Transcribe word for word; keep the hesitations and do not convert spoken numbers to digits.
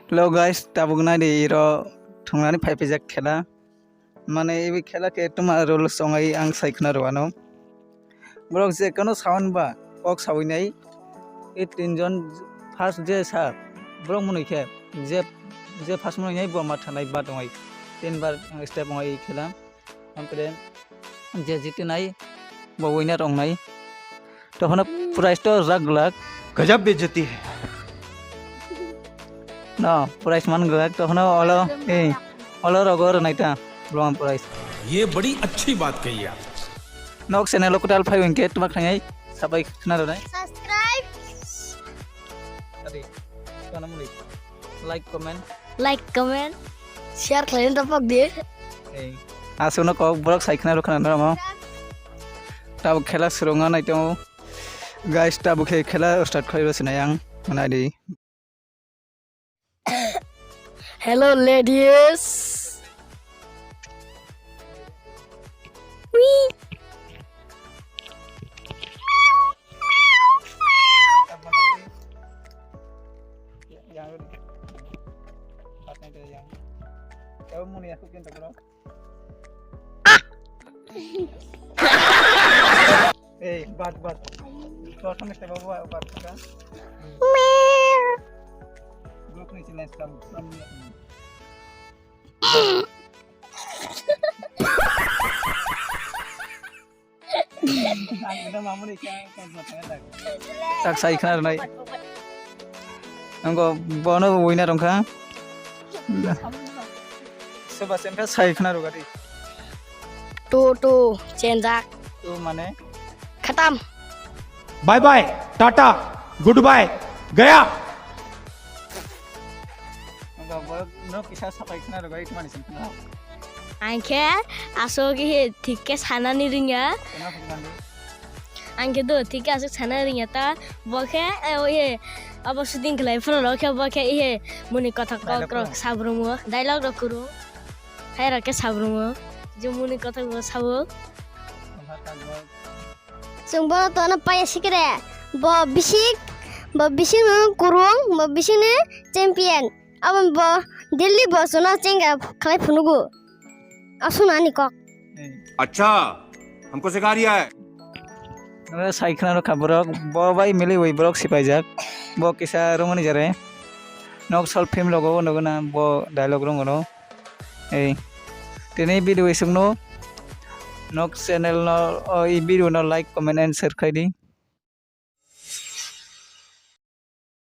Hello guys, tabuk nai di iro thungnani phai phaijak khela. Mane ibi khela ke tuma rules wngai ang sai khna rwano. Borok je kono sound ba kok sawi nai. I tinjon first je sa borok mwnwi khe je, je first mwnwi nai bo ma thanai ba tongai. Tinbar step wngai khela. Ampre je jitinai bo winner ongnai. Tohono prize to rak glak. गजब बेइज्जती है। No, prize man glak. Tohono olo, eh, olo rogo rwnai ta. Blong prize. ये बड़ी अच्छी बात कही आप। Nok channel o kwtal phai wngkhe tuma khangai sabai khna rwnai. Subscribe. Adi, kana muli. Like, comment. Like, comment. Share khlaina daphak di. Ei, aswkno kok borok sai khna rw khna normo. Tabuk khela swrwngna nai tongo. Guys, tabuk khe khela start khlai rw sinai ang. Nai di. Hello, ladies. Wee. Ei, bat, bat. Prothom step o bat, bat ka. Group ni silence kam. Tak sai khna rwnai. Nongo bono winner wngkha. Soba se wngkha sai khna rwgadi. Tu, tu, chenjak. Tu mane? Khatam. Bye bye, tata, goodbye, gaya. Nongo bo no kisa sapai khna rwgadi tuma ni sing khna. Ang khe aswk he thik khe sanani rwngya. Kena phuknandi. Ang khe do thik khe aswk sana rwngya ta. Bo khe, eh, o, eh, abo shooting khlai phuru rok khe bo khe, eh, muni kothok kok rok sabrumo, dialogue rok kuru. Hai rok khe sabrumo. Je muni kothok bo sabo. Chwng bono tono paya sikre. Bo bisik, bo bisik no kurung, bo bisik ni champion. Abo bo Delhi bo chwngno chenga khlai phunugo. Aswkno ani kok. Acha, humko sikha riya hai. Oro sai khna rwkha borok, bo bai miliwi borok sipaijak. Bo kisa romani jare. Nok short film rogo nuguna bo dialogue rongono. Ei. Tini video isukno. Nok channel no, o, i video no like, comment and share khaidi.